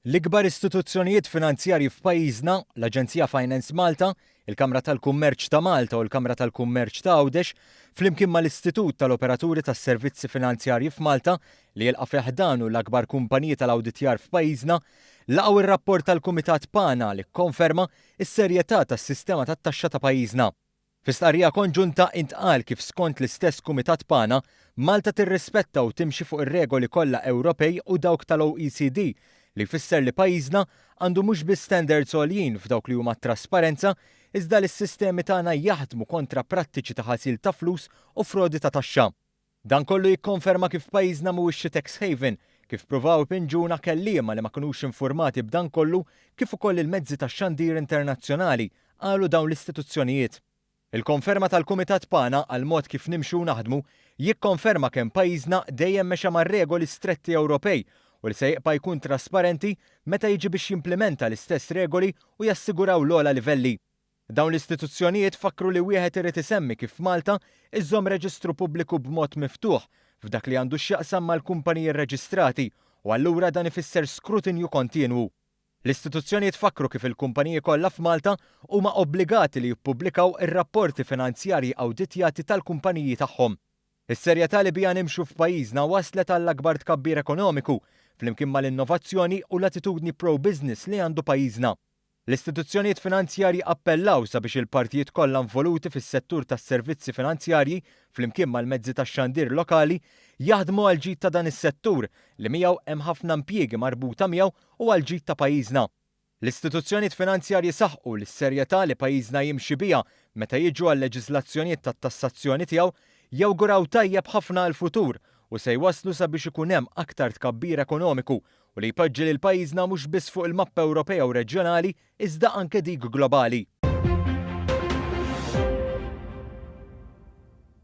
L-ikbar istituzzjonijiet finanzjarji f'pajjiżna, l-Aġenzija Finance Malta, il-Kamra tal-Kummerċ ta' Malta u l-Kamra tal-Kummerċ ta' Għawdex, flimkien mal-Istitut tal-Operaturi tas-Servizzi Finanzjarji f'Malta, li jilqa' fi ħdanu l-akbar kumpaniji tal-awditjar f'pajjiżna, laqgħu r-rapport tal-Kumitat PANA li kkonferma s-serjetà tas-sistema tat-taxxa ta' pajjiżna. Fi stqarrija konġunta intqal kif skont l-istess Kumitat PANA, Malta tirrispetta u timxi fuq ir-regoli kollha Ewropej u dawk tal-OECD, li jfisser li pajjiżna għandu mhux biss standards għoljin f'dawk li huma t-trasparenza, iżda li s-sistemi tagħna jaħdmu kontra prattiċi ta' ħasil ta' flus u frodi ta' taxxa. Dan kollu jikkonferma kif pajjiżna mhuwiex xi tax haven, kif pruvaw ipinġuna kelliema li ma kinux infurmati b'dan kollu kif ukoll il-mezzi tax-xandir internazzjonali, qalu dawn l-istituzzjonijiet. Il-konferma tal-Kumitat PANA għall-mod kif nimxu u naħdmu jikkonferma kemm pajjiżna dejjem mexa mar-regoli stretti Ewropej u li se jibqa' jkun trasparenti meta jiġi biex jimplimenta l-istess regoli u jassiguraw l-ogħla livelli. Dawn l-istituzzjonijiet fakkru li wieħed irid isemmi kif Malta iżżomm reġistru pubbliku b'mod miftuħ f'dak li għandu x'jaqsam mal-kumpaniji rreġistrati u allura dan ifisser skrutinju kontinwu. L-istituzzjonijiet fakkru kif il-kumpaniji kollha f'Malta huma obbligati li jippubblikaw ir-rapporti finanzjarji awditjati tal-kumpaniji tagħhom. Is-serjetà li biha nimxu f'pajjiżna wasslet għall-akbar tkabbir ekonomiku, flimkien mal-innovazzjoni u l-attitudni pro-business li għandu pajjiżna. L-istituzzjonijiet finanzjarji appellaw sabiex il-partijiet kollha involuti fis-settur tas-servizzi finanzjarji, flimkien mal-mezzi tax-xandir lokali, jaħdmu għall-ġid ta' dan is-settur li miegħu hemm ħafna impjiegi marbuta miegħu u għall-ġid ta' pajjiżna. L-istituzzjonijiet finanzjarji saħqu li s-serjetà li pajjiżna jimxi biha meta jiġu għal-leġiżlazzjonijiet tat-tassazzjoni tiegħu jawguraw tajjeb ħafna għall-futur u se jwasslu sabiex ikun hemm aktar tkabbir ekonomiku u li jpoġġi lil pajjiżna mhux biss fuq il-mappa Ewropea u reġjonali iżda anke dik globali.